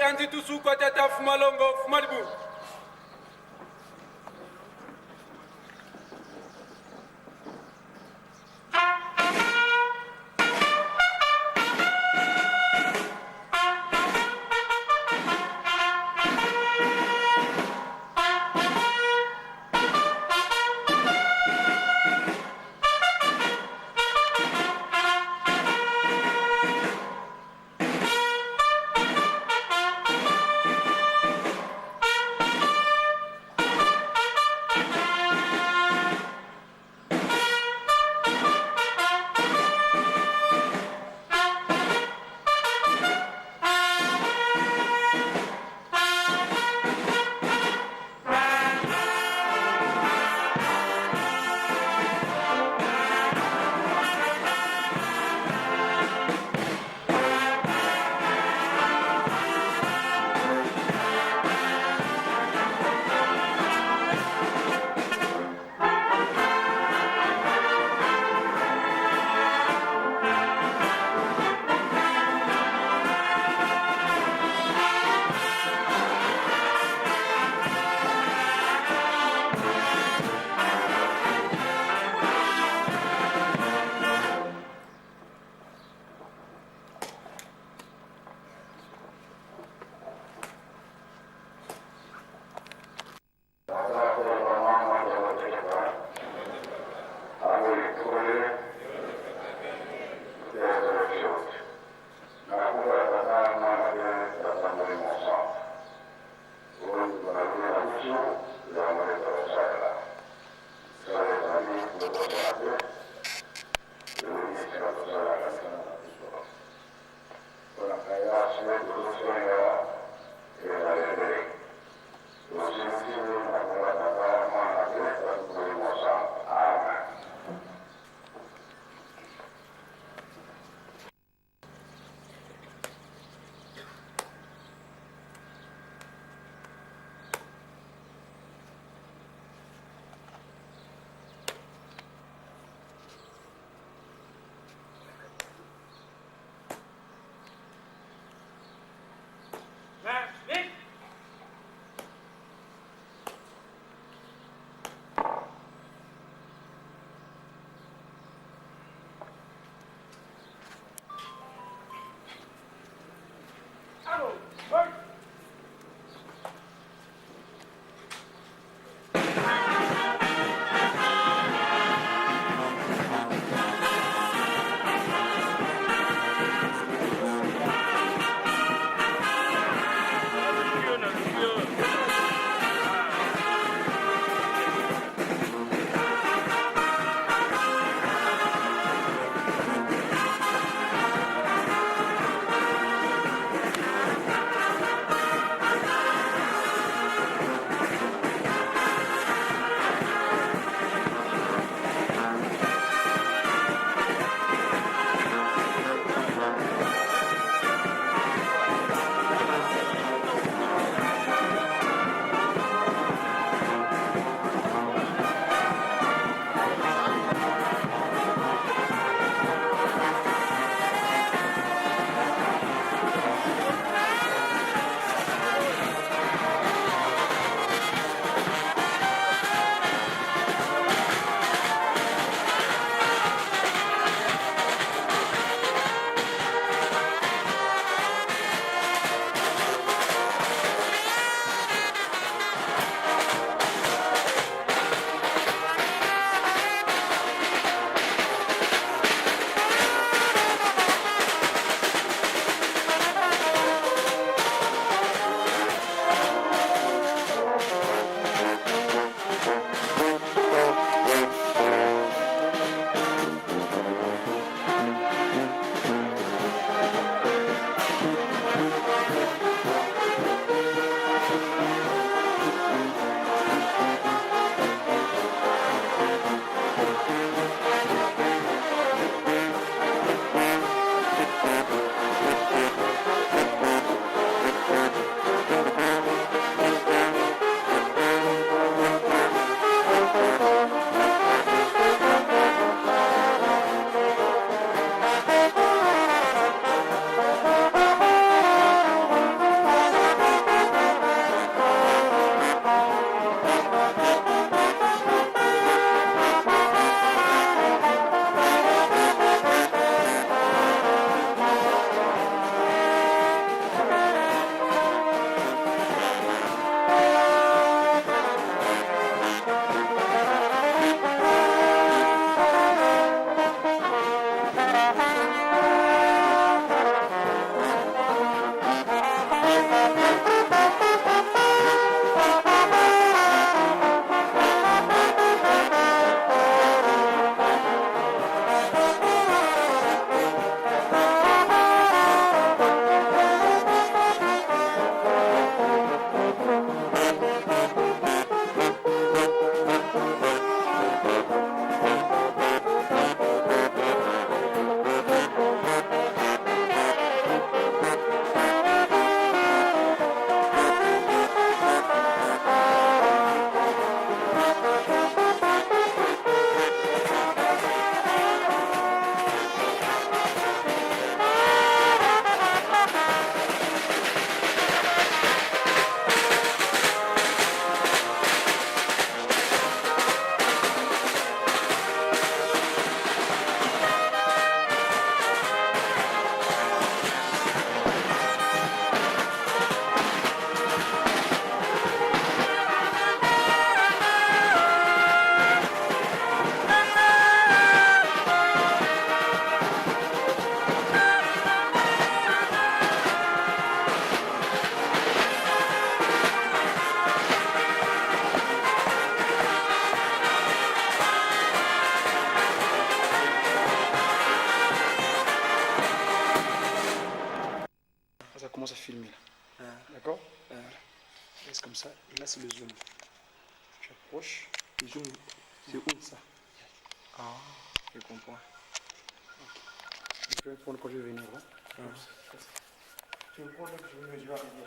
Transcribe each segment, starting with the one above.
Anzitusu Tata Fumalongo Fumalibu. D'accord Laisse comme ça. Et là, c'est le zoom. Tu approches. Le zoom, c'est où Ça. Ah, je comprends. Je vais prendre quand je vais venir. Hein. Tu me prends là que je vais je vais arriver.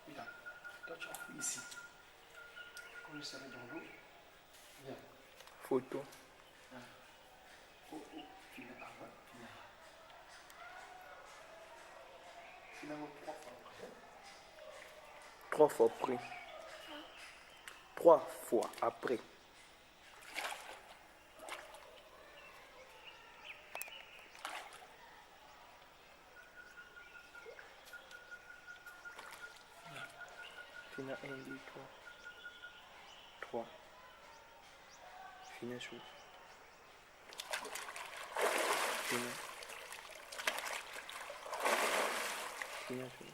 Regarde. Toi, tu appuies ici. Quand je serai dans l'eau, viens. Photo. Oh, oh, tu mets avant, tu mets. Finalement, trois fois après. Trois fois après. Trois fois après. Fina 1, 2, 3. 3. Fina sous. Fina. Fina sous.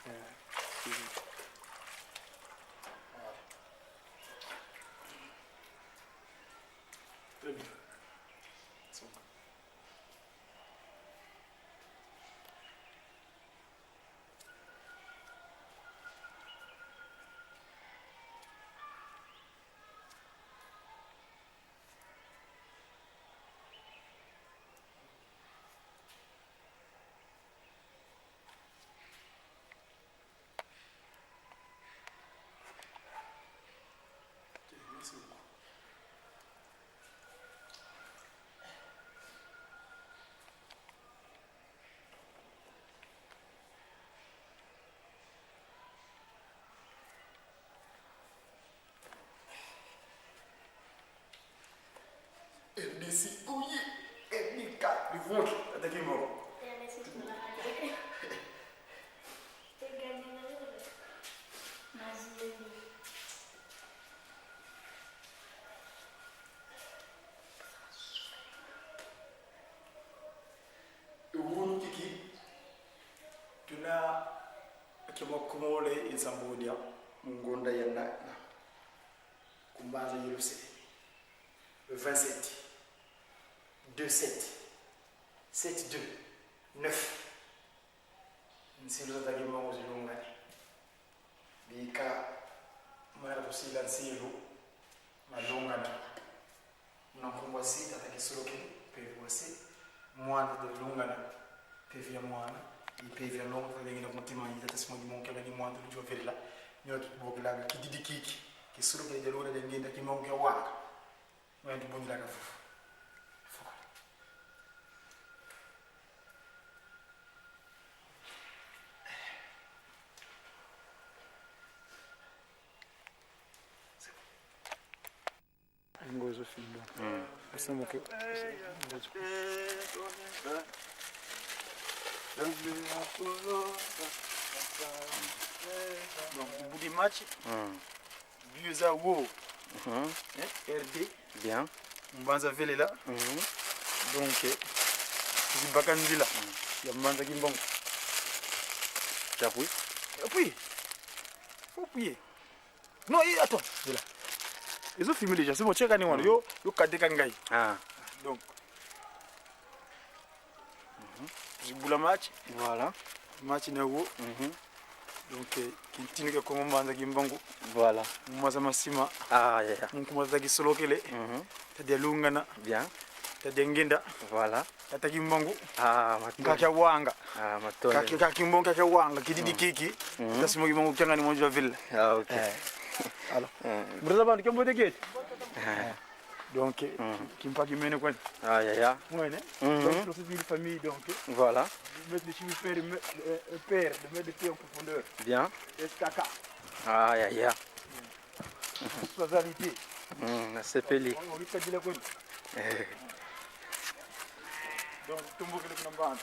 Fina. Très bien. C'est bon. Merci beaucoup. RDC, oye, RDK, le ventre, attaqué mort. Fokole isambudia ngonda ya na kumbanza Yerusalem le 27 2 7 7 2 9 nsilu zatakimango zilungane bika mara kusila nsilu malungana mnankungwa si tatakisulukile pevi wasi mwana tadilungana pevi ya mwana ipevi ya longo tadengina kumutima yitatasimoji monkela ni mwana tulijoverela nyo tubokilaga kididi kiki kisulukile jaluna jangenda kimonke wanga mwana tubunjilaka fufu. Ngozo findo. Asamuke. Donc, au bout du match, Biuza Wo, RD, Bien. Mbanza Velela. Donc, Zibaka Nzila, ya Mbanza Kimbongo. J'appuie. Appuie. Faut appuyer. Non, attends, Zela. Ils ont filmé déjà, c'est bon, check anyone. Yo, yo kadeka ngai. Ah. Donc, Zibula match. Voilà. Match na wo. Donc, kintini ka kongo Mbanza Kimbangu. Voilà. Mwaza masima. Ah, yeah. Nkumaza kisolokele. Tadia lungana. Bien. Tadia ngenda. Voilà. Tata Kimbangu. Ah, matone. Kaka wanga. Ah, matone. Kaka Kimbangu kaka wanga kididi kiki. Tasimo Kimbangu kyanga ni mwanjo wa ville. Ah, ok. Alors. Brother bandu kembo de gate. Donc, kimpa kimene kwa. Ah, yeah, yeah. Ouais, hein? Donc, c'est une famille, donc. Voilà. Mettre le chimie père, père, de mettre le pied en profondeur. Bien. SKK. Ah, yeah, yeah. Soisalité. Na sepeli. On lui fait la. Donc, tout le monde est dans.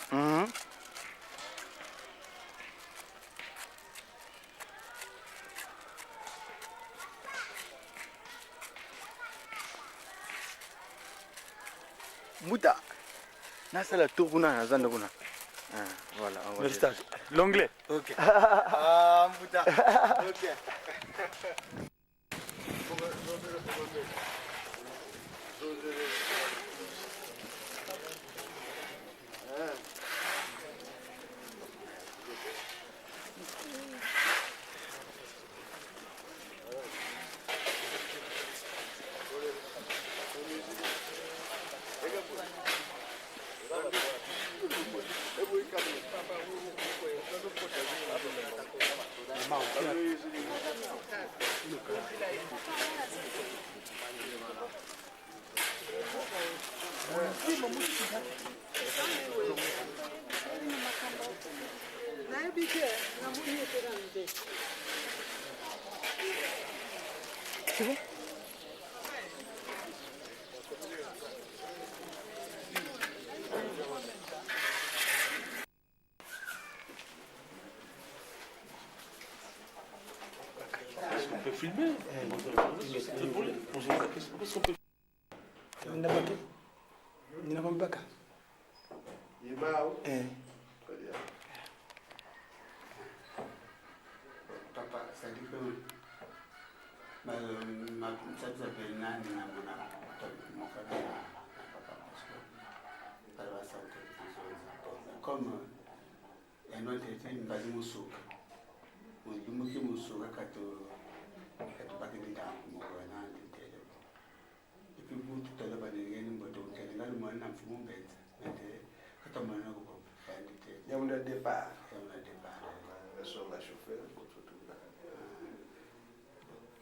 Mbuta. Nasala tour kuna na zanda kuna. Ah, voilà. On va Merci. L'anglais. Ok. Ah, Mbuta. Ok. C'est bon? Est-ce qu'on peut filmer? Est-ce qu'on peut Nina mbaka. Yebao. Eh. Très bien. Papa, ça dit que ma ma ça s'appelle nani na mona mon frère na papa comme un autre était une base musuka. Muki musuka kato kato bakini da mo na ndele. Et puis vous tout à l'heure banengeni mboto ngene ngali mwana mfumu mbenza nde kato mwana ko ndete. Il y a un départ. Il y a un départ. La chauffeur pour tout tout là.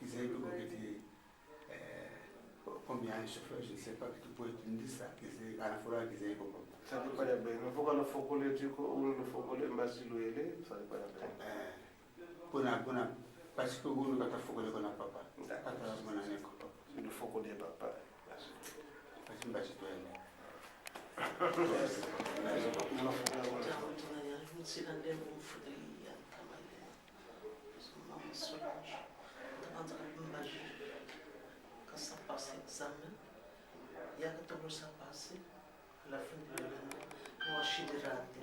Ils avaient beaucoup combien un chauffeur, je ne sais pas, que tu peux te dire ça, qu'ils à la fois qu'ils aient beaucoup. Ça dépend de la Il faut qu'on le du coup, ou le faut qu'on le masilouele, ça dépend de la Pour la parce que vous n'avez pas fait qu'on a papa. D'accord. Il faut qu'on ait papa. Parce que je dois Quand ça passe examen, il y a que ça passe à la fin de l'année, moi je suis raté.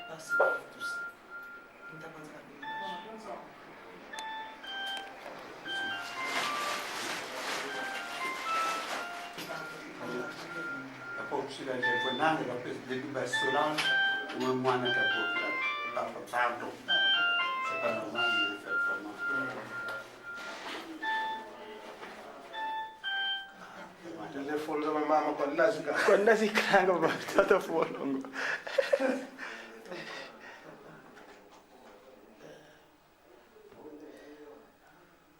Passe tout ça. Pardon. C'est pas normal, mais fait vraiment. Telefoni za mama kwa lazika. Kwandazikanga baba tata folongo.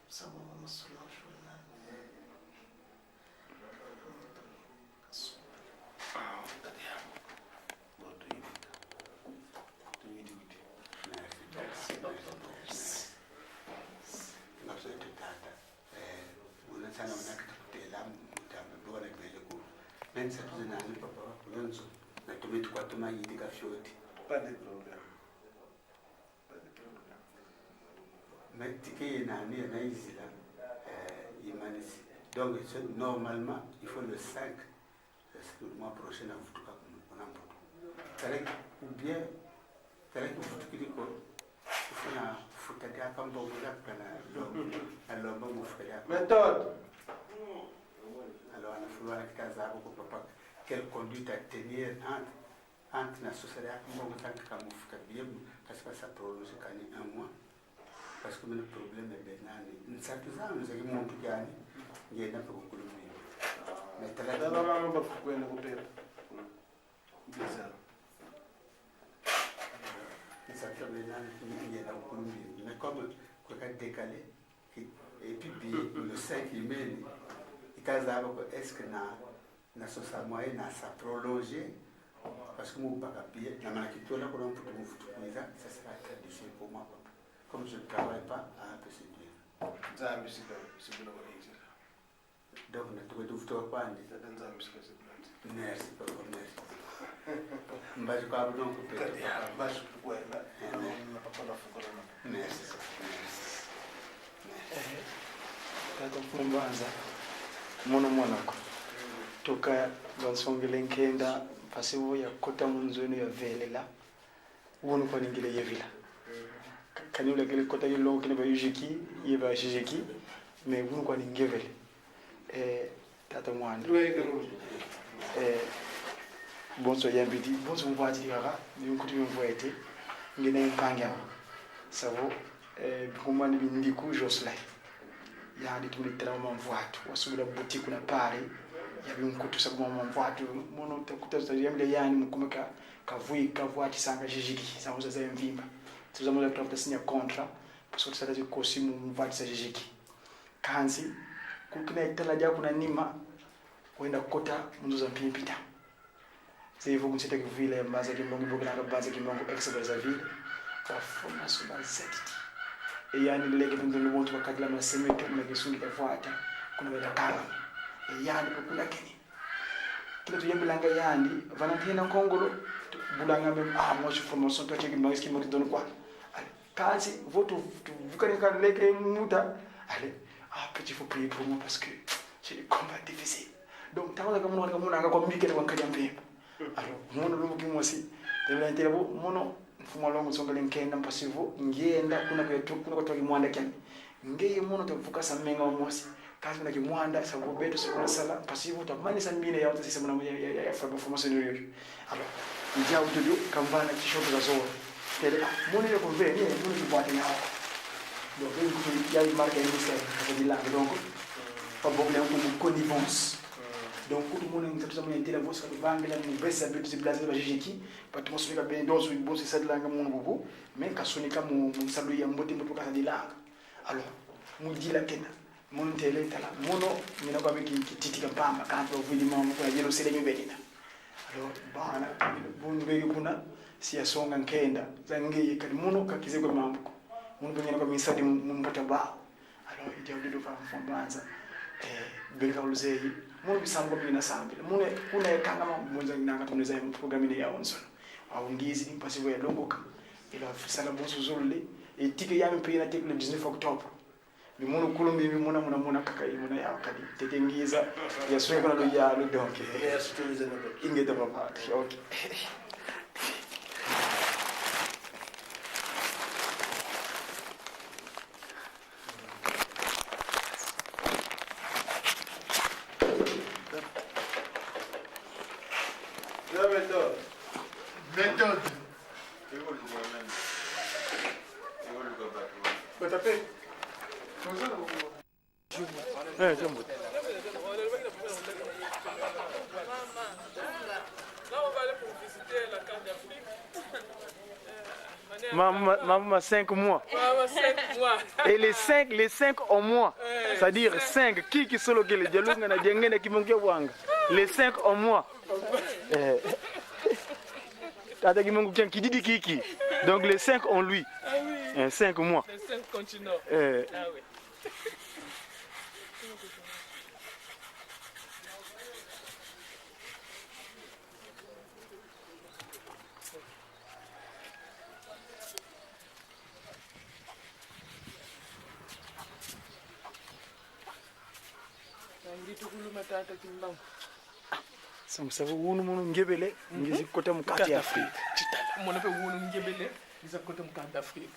Sama mama Solange wana. Ngakusayithatha eh unathanda unakutela mutamba bona vele ku bensathuze nani papa yonzo natumethi kwatuma yidi ka fioti Pas de problème. Pas de problème. mais tike yena ni yena izila eh imanisi donc c'est normalement il faut le 5 le mois prochain avutuka kuna mputu tarek ou bien tarek uvutukiliko ufuna futa dyaka mbongo lakana alomba mufuka dyaka Méthode. Alors, anafulwana kitazako ko papa quelle conduite à tenir entre entre na société mbongo tanka kamufuka bien parce que ça prolonge kani un mois parce que mena problème benani nsatu zami zaki muntu gani ngenda kukulumia mais Dada tala mama bafukwene kupepa. Bizarre. nsatu benani ngenda kukulumia mais comme quoi décalé et puis bi le 5 imeni itazaba ko est-ce que na na sosa moyen na sa prolonger parce que mon billet na mana kitola ko non pour mufutukuiza ça sera très difficile pour moi papa comme je ne travaille pas à un peu séduire Nzambi sika sibula kwa injila. donc na tuko tufutoka kwandi Tata nzambi sika sibula. merci papa merci mbaji kwa donc Tata ya bashi kukwena. Na papa na fukola na. merci merci Tata mfumbanza mono mwanako toka vansongele nkenda pasivo yakota munzwenu yavelela wonu kwaningile yevila kani ulakele kota yilongo kene bayujiki ye bashijiki me wonu kwaningevele eh, tata mwana eh, bonso yambidi bonso mvwati kaka binkutu bimvwete ngene mpangyama savo eh, bikumani bindiku joslai yandi tumulitala mamvwatu wasubula butiku na pale yabinkutu sabu mamvwatu mono takuta yambile yani mukumeka kavui kavwati sanga jijiki sanguza za mvimba tuzamuza kutafuta sinya kontra parce que tusata zikosi mu mvwati sa jijiki kanzi kukina itala ja kuna nima wenda kota munzu za mpimpita zevo kunseta kivile mbanza kimbongo ibokela kabanza kimbongo ex Brazzaville wafuna suba zetiti eyani leke tunzundu bontu bakadila masemeto mnakisungi yafuata kuna bedakala eyani kukulakeni kila tuyembelanga yandi vanantena nkongolo bulanga mem ah moi je formation toi tu es qui me donne quoi allez kasi voto vukanika leke muta allez ah petit faut prier pour moi parce que j'ai des combats difficiles donc tango kama mwana kama mwana kwa mbike kwa nkaja mpemba alors mono lumu kimosi tebela ntebo mono mfumo longo songele nkenda mpasivo ngenda kuna kwetu kuna kwa kimwanda kyani ngeye mono tavuka samenga wa mosi kasi kuna kimwanda sababu betu sikuna sala pasivo tamani sambine ya sisi mna ya ya ya formation yoyo alors njia utudu kamvana kishoto za zoro tele ah mono yo konve ni mono kibwate yao donc il y a une marque ya ministère ya dilanga donc pa bokle comme connivence donc kutu mona ntatu mona tela vosa vangela mu besa betu ziblaze ba jijiki patu mosunika be donso bonso sadilanga mono bubu mais kasunika mu mu ya mbote mbote kasa dilanga alors mu dila kena mono tele tala mono mina kwa miki kititi kampamba kanto vili mama kuna jelo sele nyubelina alors bana bunbe kuna siyasonga nkenda zangeye kali muno kakize kwa mambuko muno pengine kwa misadi mumbota ba alors ija udido fa mfambanza eh belka luzeyi muno bisango bina sambile muno kuna kanga munza nanga tuneza programme ya onsono aungizi impasivo ya longoka ila sala bonso zulli e tike ya mpe na tike le 19 octobre mi muno kulumbi mi muna muna muna kaka muna ya kadi tete ngiza ya sweka na lo ya lo donc Merci tulize na ingeta papa okay. Méthode. Eh, jambo. Là, on va aller pour visiter la carte d'Afrique. Maman, maman, 5 mois. Maman, 5 mois. Et les 5 en moi. C'est-à-dire 5. Qui solo que le dialogue na diengene qui monke wanga. Les 5 en moi. Eh. Tata ki mungu qui dit kiki. Donc les 5 en lui. Ah oui. 5 mois. Les 5 continents. Eh. Ah oui. Samu wunu munu ngebele ngizi kota mukati ya Afrique. Chitala mona pe wunu ngebele ngizi kota mukati d'Afrique.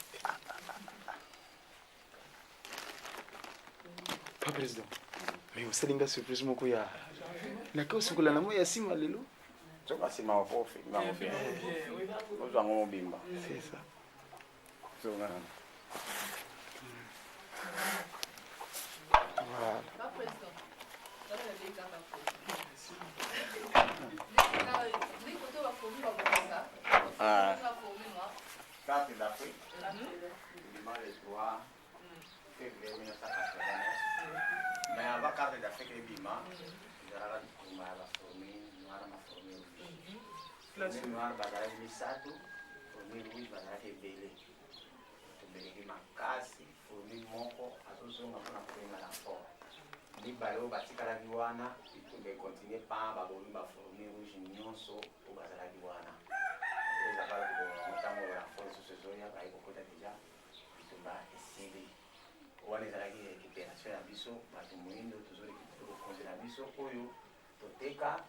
Pas président. Mais osalinga surprise moko ya nake osokola na moi ya nsima lelo. Soki nsima okofilma yango bien, ozwa yango mobimba. C'est ça. Zonga. Voilà. Pas président. Ah. Carte d'Afrique, bima le 3 février 1989. Mais avant carte d'Afrique ebima, ezalaka bitumba ya bafourmi noire na fourmi rouge. Fourmi noire bazalaki misato, fourmi rouge bazalaki ebele. Tobeleki makasi, fourmi moko azozonga mpona kobenga renfort. Mibale oyo batikalaki wana, bitumba econtinuer pa babomi bafourmi rouge nyonso oyo bazalaki wana. Oyo ezalaka koboma bango, ntango renfort lisusu ezoya, baye kokota, déjà bitumba esili. Wana ezalaki récupération ya biso bato moyindo. Tozorécupérer bokonzi na biso oyo toteka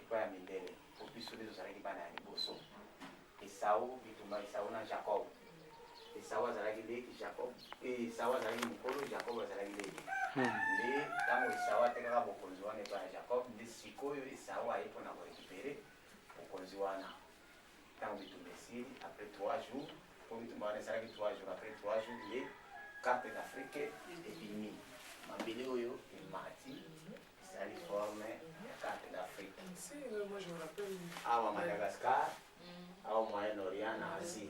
epai ya mindele, po biso nde tozalaki bana ya liboso. Esau, bitumba Esau na Jacob. Esau azalaki leki, Jacob, Esau azalaki mokolo, Jacob azalaki leki. Nde ntango Esau atekaka bokonzi wana epai ya Jacob, nde sikoyo Esau aye mpona korécupérer bokonzi wana. Ntango bitumba esili, après 3 jours, po bitumba wana esalaki 3 jours, après 3 jours nde carte d'Afrique ebimi. Mabele oyo emati, esali forme ya carte d'Afrique. Si, moi je me rappelle. Awa Madagascar, awa Moyen Orient na Asie.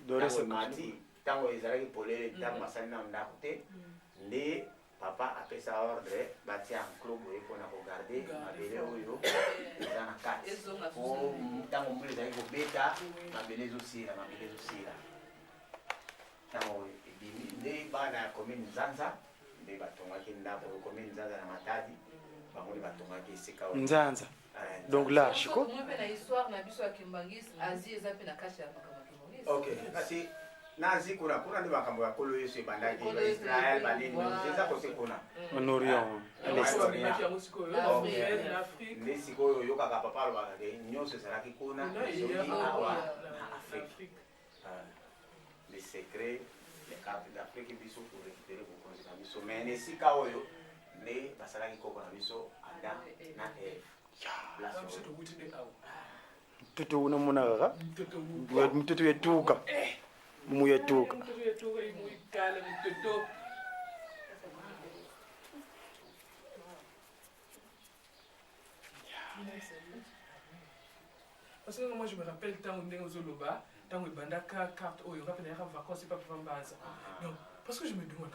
Dore. Ntango emati, ntango ezalaki polele, ntango basali nano ndako te, nde papa apesa ordre batia enclos boye mpona kogarder mabele oyo eza na kati, po ntango mbula ezalaki kobeta, mabele ezosila, mabele ezosila. Ntango ebimi, nde bana ya commune Nzanza nde batongaki ndako oyo. Commune Nzanza na Matadi, bango nde batongaki esika oyo. Nzanza. Ah, Donc là, Chico. Omoi mpe na histoire na biso ya Kimbanguiste, Asie eza mpe na kati ya makambo ya Kimbanguiste. Ok, kasi na Asie kuna, kuna nde makambo ya Nkolo Yesu ebandaki. Nkolo Yesu. Israel banini. Voilà. Eza kose kuna. En Orient, à l'Est. Babimaki yango sikoyo na Afrique. Nde sikoyo oyokaka papa alobaka ke nyonso ezalaki kuna, Kuna ezongi eya awa awa na na Afrique. Afrique. Ah, le secret ya carte d'Afrique, biso korécupérer bokonzi na biso, mais na esika oyo nde basalaki koko na biso Adam na Eve. Place Biso oyo. towuti nde awa. Mtoto unamona kaka. Mtoto wu- Mtoto yetuka. Mu yetuka. Mtoto yetuka imuyikala mtoto. Parce que moi je me rappelle ntango ndenge ozoloba, ntango ebandaka carte oyo, nga mpe nayaka vacance epa papa Mbanza. Donc parce que je me demande,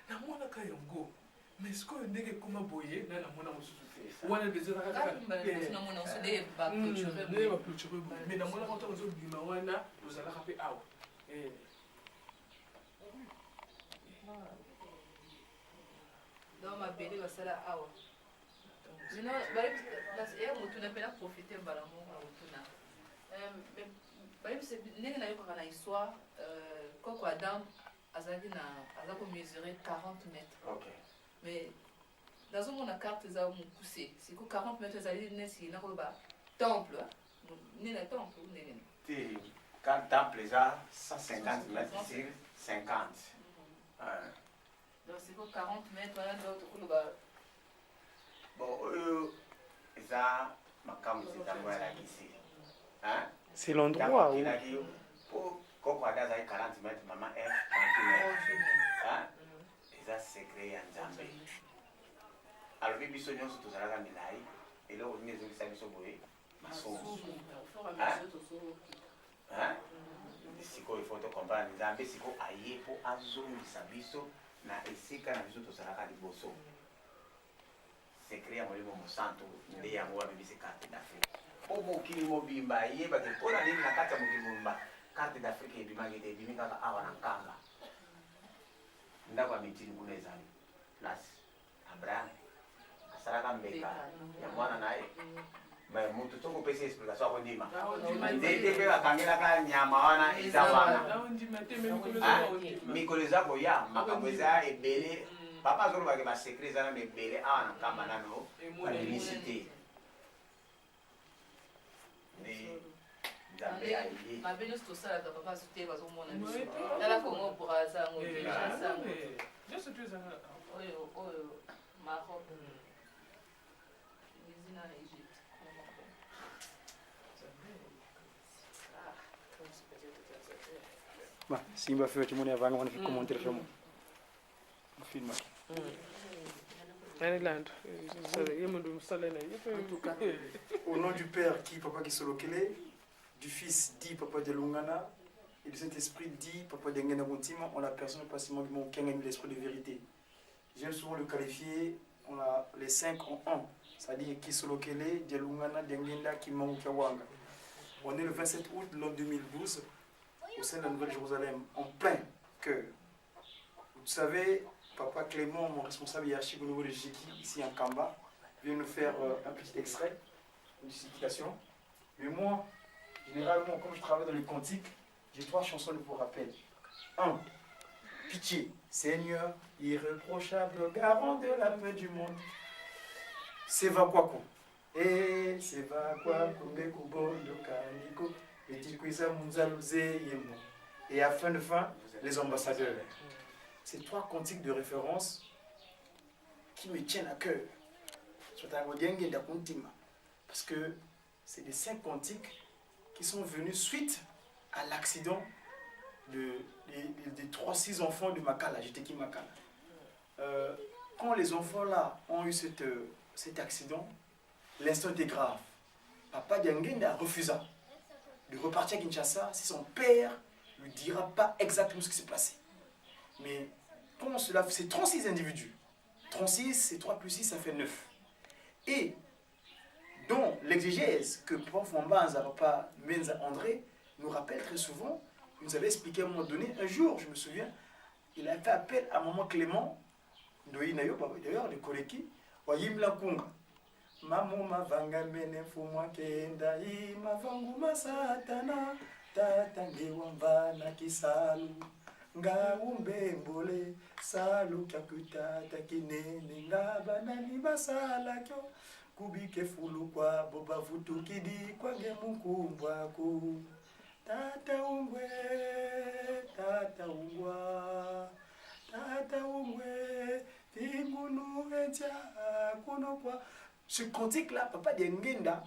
namonaka yango, mais sikoyo ndenge ekóma boye, na namona mosusu te. Wana déjà ezalaka kaka- Namona mosusu nde baclôture. Ndenge baclôture boye, mais namonaka ntango ozobima wana, ozalaka mpe awa. Eh. Donc mabele basala awa. Maintenant ya motuna mpe na profite mbala moko na motuna. Bayebisa ndenge nayokaka na histoire, koko Adam azalaki na aza komesurer 40 mètres. Mais nazomona carte eza mokuse. Siko 40 mètres ezali neti nakoloba temple nde na temple ndenge nini? Te, quand temple eza 150 mètres sur 50. Ah. Donc siko 40 mètres wana ndo tokoloba. Bon, oyo eza Makamwisi Nzambe oyo alakisi. Hein? C'est l'endroit Ntango où- akelaki yo, po koko Ada azalaki 40 mètres, mama Eve 38 mètres. Hein? Eza secret ya Nzambe. Alobi biso nyonso tozalaka milai, eloko nini ezongisa biso boye? Masumu. Hein? Hein? Sikoyo il faut to comprendre Nzambe sikoyo aye po azongisa biso na esika na biso tozalaka liboso. Secret ya Molimo Mosantu nde yango abimisi carte d'Afrique po mokili mobimba eyeba ke pona nini na kati ya mokili mobimba carte d'Afrique ebimaki te, ebimi kaka awa na Nkamba. Ndako ya mitini kuna ezali place Abraham asalaka mbeka ya mwana na ye. Mais mutu soki opesi explication akondima. Nzete pe bakangelaka nyama wana eza wana. Mikolo eza koya makambo eza ebele. Papa azoloba ke ba secret eza nanu ebele awa na Nkamba nanu babimisi te. Nde Nzambe aye. Mabe nyonso tosalaka papa azo te bazomona biso. Tala Congo Brazza yango Kinshasa yango. Oyo oyo Maroc. Tunisie na Egypte. Ba, simba feu timoni avanga wana fi commentaire feu mo. Film. Au nom du Père qui Papa Kisolokele, du Fils dit Papa Dialungana, et du Saint-Esprit dit Papa Diangenda Kuntima, en la personne passivement du mon Kangani, l'esprit de vérité. J'aime souvent le qualifier, on a les 5 en 1, c'est-à-dire Kisolokele, Dialungana, Diangenda, Kimangu, Kiawanga. On est le 27 août l'an 2012, au sein de la Nouvelle-Jérusalem, en plein cœur. Vous savez, Papa Clément, mon responsable hiérarchique au niveau de Jiki, ici à Nkamba, vient nous faire un petit extrait, une citation. Mais moi, généralement, comme je travaille dans le cantique, j'ai 3 chansons pour rappel. 1. Pitié, Seigneur, irréprochable, garant de la paix du monde. Seva Kwaku. Eh, Seva Kwaku, Mbeku Bondo, Kaniko, Etikwiza Munzaluze, Yemo. Et à fin de fin, les ambassadeurs. Ces 3 cantiques de référence qui me tiennent à cœur. Parce que c'est des 5 cantiques qui sont venus suite à l'accident des 3-6 enfants de Makala, j'étais qui Makala. Quand les enfants là ont eu cet accident, l'instant était grave. Papa Diangenda refusa de repartir à Kinshasa si son père ne lui dira pas exactement ce qui s'est passé. Mais comment cela, c'est 36 individus. 36, c'est 3 plus 6, ça fait 9. Et dans l'exégèse que Prof Mbanza, Papa Menza André, nous rappelle très souvent, il nous avait expliqué à un moment donné, un jour, je me souviens, il a fait appel à Maman Clément, d'ailleurs, de Koleki, Wayimla Kunga. Maman mavanga mene fumwa kenda, i mavangu masatana, tata ngewa mvana kisalu. Nga umbembole, salu kyakutata kinene, nga banani basala kyo. Kubike fulu kwa boba vutukidi kwange mukumbwa ku. Tata ungwe, tata ungwa, tata ungwe, tingunu etia kuno kwa. Ce cantique-là, Papa Diangenda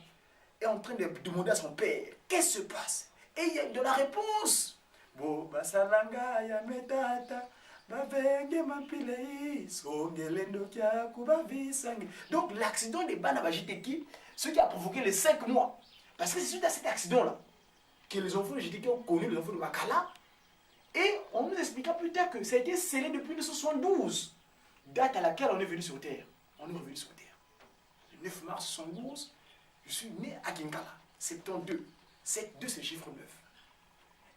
est en train de demander à son père, qu'est-ce qui se passe? Et il y a de la réponse. Bo basalanga ya metata, bavenge mapilei, songele ndokia kubavisange. Donc l'accident de Bana Bajiteki, ce qui a provoqué les 5 mois. Parce que c'est suite à cet accident-là que les enfants de Jiteki ont connu les enfants de Makala. Et on nous expliqua plus tard que ça a été scellé depuis 1972, date à laquelle on est venu sur Terre. On est revenu sur Terre. Le 9 mars 72, je suis né à Kinkala, 72. 7, 2, c'est le chiffre 9.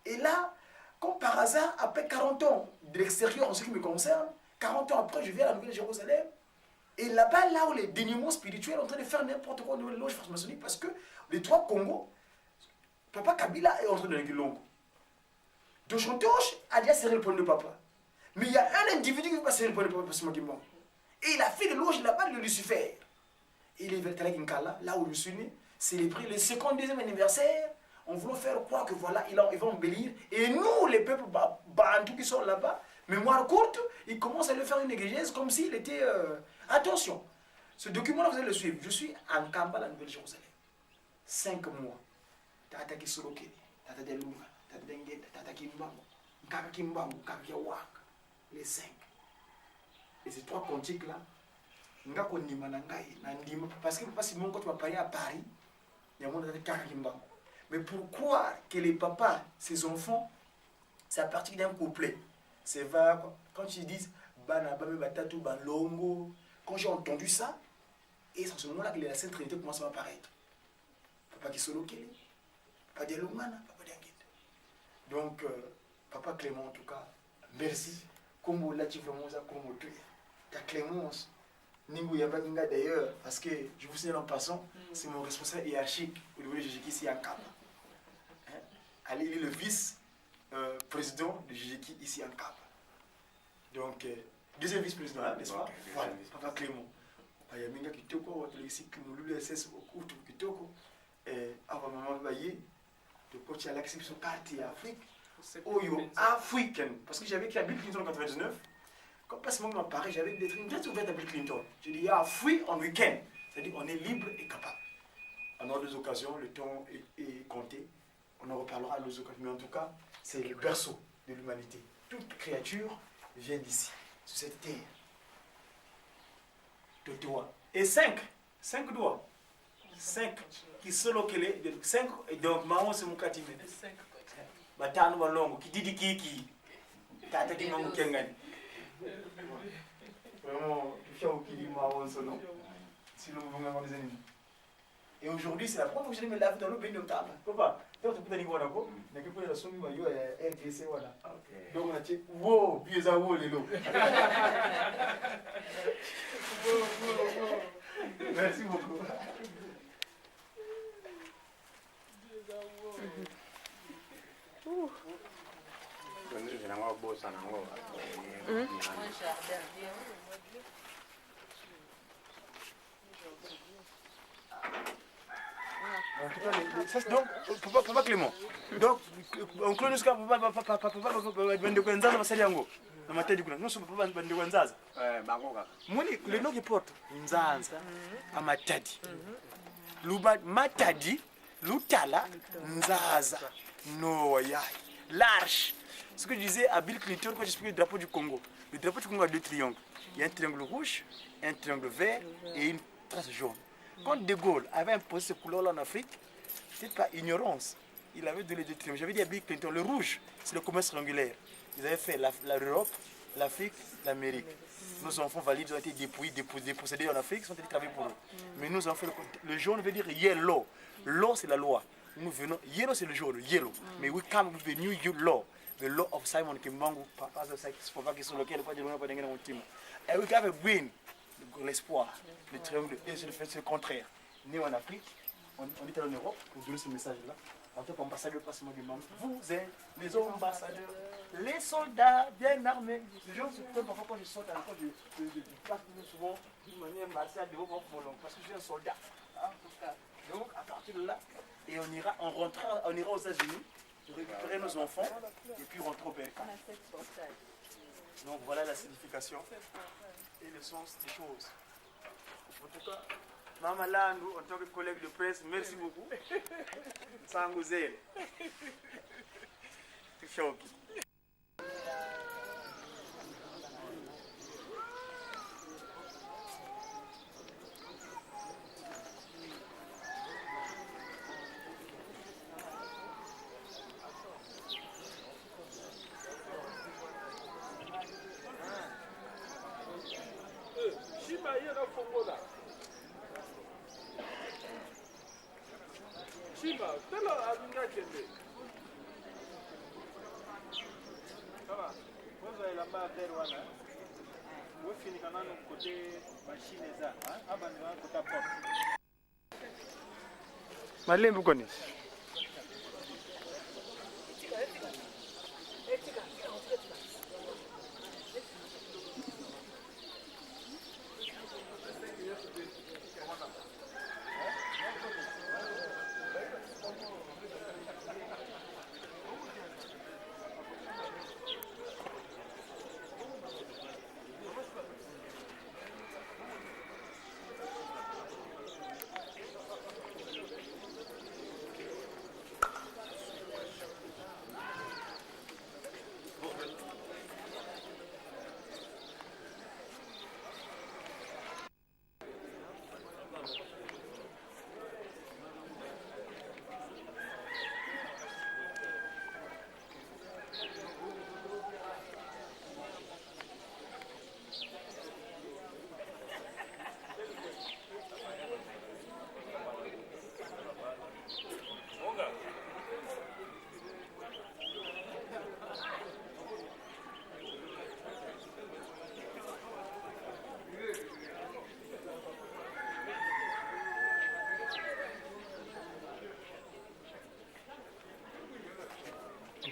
Et là, comme par hasard, après 40 ans de l'extérieur en ce qui me concerne, 40 ans après, je viens à la Nouvelle-Jérusalem. Et là-bas, là où les déniements spirituels sont en train de faire n'importe quoi au niveau de loge franc-maçonnique, parce que les 3 Congos, Papa Kabila est en train de Ngilongo. De Chantoche a déjà serré le poing de papa. Mais il y a un individu qui ne veut pas serrer le poing de papa, parce que c'est moi. Et il a fait de loge là-bas de Lucifer. Et il est allé à Kinkala, là où je suis né, célébrer le 52e anniversaire, en voulant faire croire que voilà, il va embellir. Et nous, les peuples bantous qui sont là-bas, mémoire courte, ils commencent à lui faire une exégèse comme s'il était... Attention, ce document-là, vous allez le suivre. Je suis en Nkamba, la Nouvelle-Jérusalem. 5 mois. Tata Kisolokele, Tata Dialunga, Tata Diangienda, Tata Kimbangu, Nkaka Kimbangu, Nkaka Kiawaka, les 5. Et ces 3 cantiques là, nga kondima na ngai, na ndima, parce que papa Simon, quand tu vas parler à Paris, il y a mon tata Nkaka Kimbangu. Mais pourquoi que les papas, ces enfants, c'est à partir d'un couplet. C'est vrai, quand ils disent Bana, Bame, Batatu, Balongo, quand j'ai entendu ça, et c'est en ce moment-là que la Sainte Trinité commence à apparaître. Papa Kisolokele, Papa Dialungana, Papa Diangienda. Donc, Papa Clément, en tout cas, merci. Comme là, tu vraiment ça, comme tu es. Ta clémence, Ningu Yambakinga d'ailleurs, parce que je vous signale en passant, c'est mon responsable hiérarchique au niveau de GGK ici à Nkamba. Hein? Allez, il est le vice-président de GGK ici à Nkamba. Donc, deuxième vice-président, hein, n'est-ce pas? Ok, deuxième Voilà, vice-président. Papa Clément. Papa Yaminga Kitoko, Watolisi Kimululu SS Okutu Kitoko, et avant Maman Baye, de coach à l'acception carte Afrique, Oyo African, parce que j'avais écrit à Bill Clinton en 99. Quand pas seulement dans Paris, j'avais une lettre ouverte à Bill Clinton. J'ai dit, ah, free on weekend. C'est-à-dire, on est libre et capable. On aura deux occasions, le temps est compté. On en reparlera à deux occasions. Mais en tout cas, c'est le berceau de l'humanité. Toute créature vient d'ici, sur cette terre. De toi. Et 5, 5 doigts. 5 qui sont localisés. 5, et donc, maman, c'est mon katime. Batano balongo, qui dit qui, tata qui m'a mukengani. Vraiment, tu fais au kili, maman, son nom. Si l'on veut vraiment les ennemis. Et aujourd'hui, c'est la première fois que je me lave dans l'eau, ben, donc, papa, toi, tu peux aller voir là-bas, mais que pour la somme, il y a RDC, voilà. Donc, on a dit, wow, puis ça, wow, les lots. Merci beaucoup. En tout cas, ça, c'est donc, papa, papa Clément. Donc, on clôt jusqu'à papa, papa, papa, papa, papa, papa, bandeko ya Nzaza basali yango. Na matadi kuna. Nyonso papa, bandeko ya Nzaza. Bango kaka. Moni, le nom qui porte Nzaza, à Matadi. Luba, Matadi, Lutala, Nzaza. Noya. L'arche. Ce que je disais à Bill Clinton quand j'expliquais le drapeau du Congo. Le drapeau du Congo a 2 triangles. Il y a un triangle rouge, un triangle vert et une trace jaune. Quand De Gaulle avait imposé cette couleur-là en Afrique, c'était par ignorance. Il avait donné les 2 triangles. J'avais dit à Bill Clinton, le rouge, c'est le commerce triangulaire. Ils avaient fait l'Europe, l'Afrique, l'Amérique. Nos enfants valides ont été dépouillés, dépossédés en Afrique, sont allés travailler pour eux. Mais nous avons fait le jaune veut dire yellow. Law, c'est la loi. Nous venons, yellow, c'est le jaune, yellow. Mais we come with the new law. The law of Simon Kimbangu, papa, papa qui sont lequel, pas de loin, pas de loin, pas de loin. Et we have a green, l'espoir, le triangle, et c'est le fait, c'est le contraire. Né en Afrique, on est allé en Europe pour donner ce message-là. En tant qu'ambassadeur, pas seulement du monde, vous êtes les ambassadeurs, les soldats bien armés. Les gens se prennent parfois quand je sors à l'école, je passe souvent d'une manière martiale devant mon long, parce que je suis un soldat. Hein, en tout cas. Donc à partir de là, et on ira, on rentrera, on ira aux États-Unis, récupérer nos enfants et puis rentrer au Bercail. Donc voilà la signification et le sens des choses. En tout cas, Mama Landu, en tant que collègue de presse, merci beaucoup. Sangouzel. Choki. Malembe koni.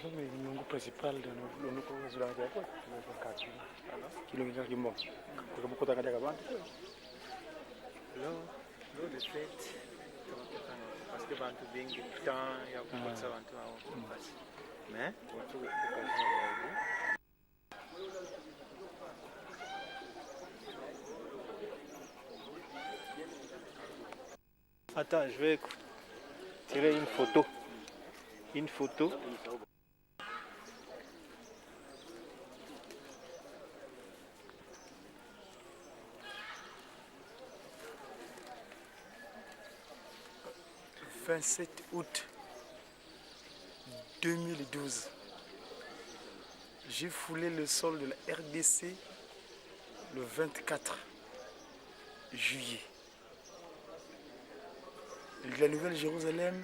Nongo principal Lo le 7 parce que bantu bingi temps ya kukolisa bantu awo basi mais Attends, je vais tirer une photo. Une photo. Le 27 août 2012, j'ai foulé le sol de la RDC le 24 juillet. La Nouvelle-Jérusalem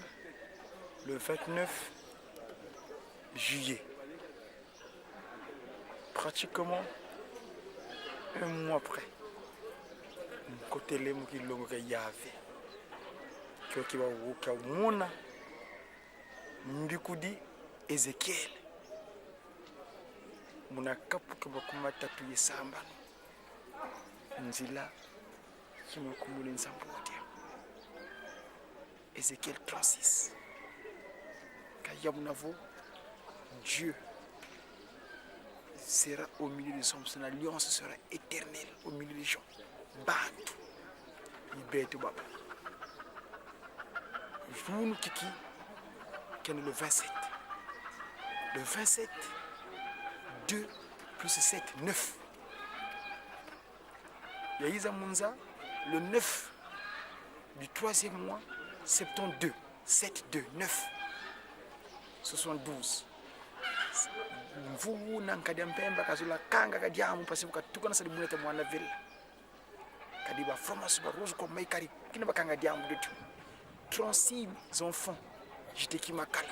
le 29 juillet. Pratiquement un mois après, nkotele mokilongo ka yave kioki bawuka mona mbikudi Ezekiel munakapuka bakuma tatu yesambano nzila kimakumule nzambudia Ezekiel 36 Kayamunavo Dieu sera au milieu des hommes, son alliance sera éternelle au milieu des gens. Bantu ibeto baba Junu kiki kene le 27 le 27 2 plus 7 9 Yaïza Munza le 9 du troisième mois 72 7 2 9 72 mvuwu na nkadia mpemba kazula kanga kadiamu pasi katuka na salibuna ta mwana villa kadi ba francs ba rose ko mai kari kina bakanga diamu de tout 36 enfants j'étais qui makala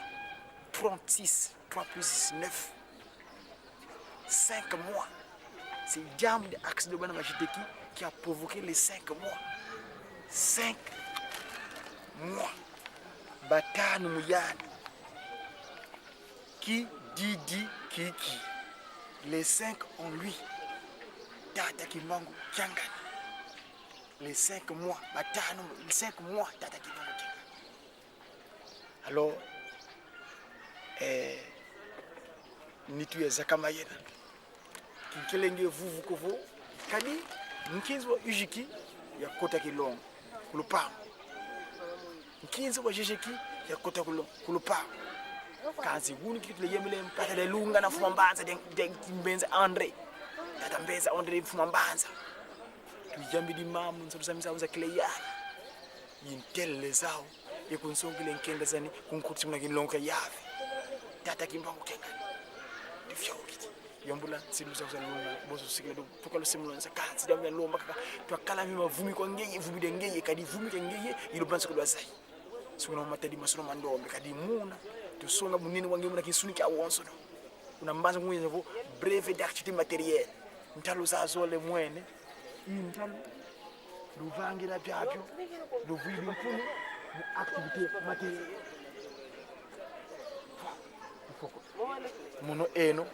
36 3 plus 6 9 5 mois c'est diamu de axe de bana j'étais qui a provoqué les 5 mois 5 mois batanu muyani qui dit dit qui qui les 5 en lui tata Kimbangu Kiangani les 5 mois batanu les 5 mois tata Kimbangu Kiangani alors eh, nitu ya zakamayena kinkelenge vuvu kovo kadi nkinzi wa ujiki ya kota kilongo kulupango nkinzi wa jejeki ya kota kulupango kanzi wuni kitu leyemele mpata lelunga na fuma mbanza de mbenza André tata mbenza André fuma mbanza tuyambi di mamu nsalusamisa uza kile yana yintelle zao yekunsongile nkenda zani kunkuti muna kinlonka yave tata Kimbangu Kiangani tifyaukiti yambula silusa kusalunga boso sikile do tukalo simula nsa kanzi damya lomba kaka twakala mi mavumi kwa ngeye vumi de ngeye kadi vumi ke ngeye ilo banso ko zai suna matadi masuna mandombe kadi muna tusonga munene wange muna kisuni kya wonso no una mbanza ngwe vo brevet d'activité matérielle ntalo zazole mwene intalo luvangira byabyo luvili mfuni mu activité matérielle muno eno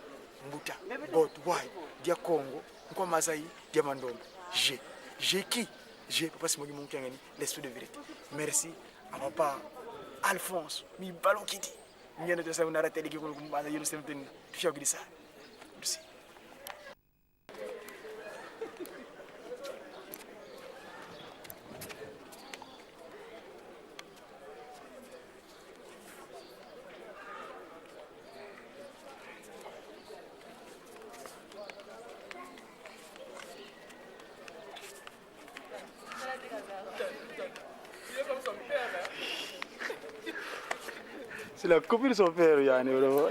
mbuta bot wai dia Congo nkwa mazai dia mandombe G G qui G papa simogi munkiangani l'esprit de vérité merci à papa Alphonse mi balokiti ngene to sa na rateli ki ko kumbanza yelo semten tushagidisa merci. C'est la copie de son père, Yann, vraiment.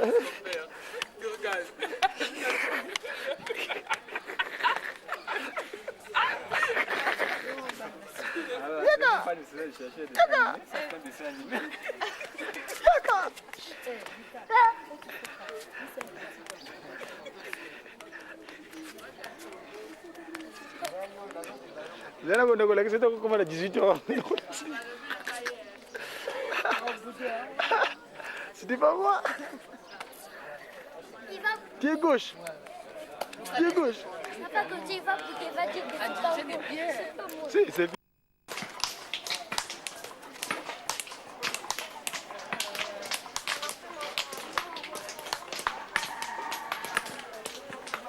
Là, on a c'était comme à 18 ans. C'était pas moi. Pied gauche. Pied gauche. Papa, quand il va il va dire que c'est pas moi. C'est pas moi. Si, c'est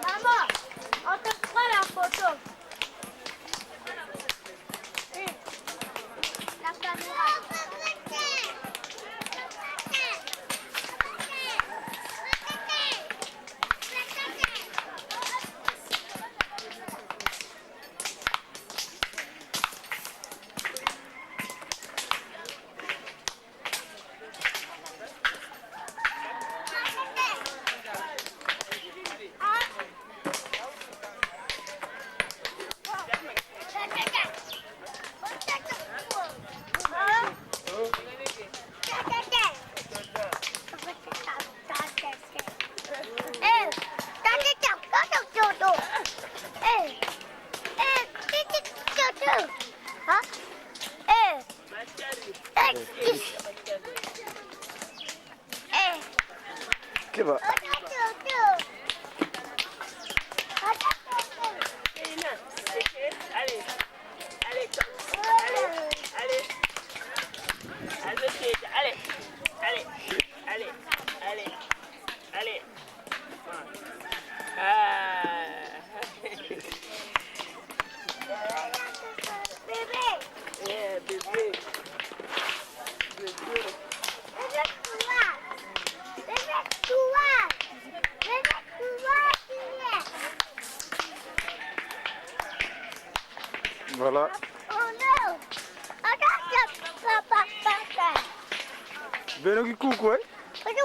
Maman, on te prend la photo. Oui. La caméra. Keba. Allez, allez, allez, allez, allez, allez, allez, allez, allez. Ah. Bébé. Yeah, bébé. Bébé. Bébé, toi. Bébé, toi. Bébé, toi, tu es. Voilà. Oh non. Attends, papa, papa. Beno kikuku eh? Papa,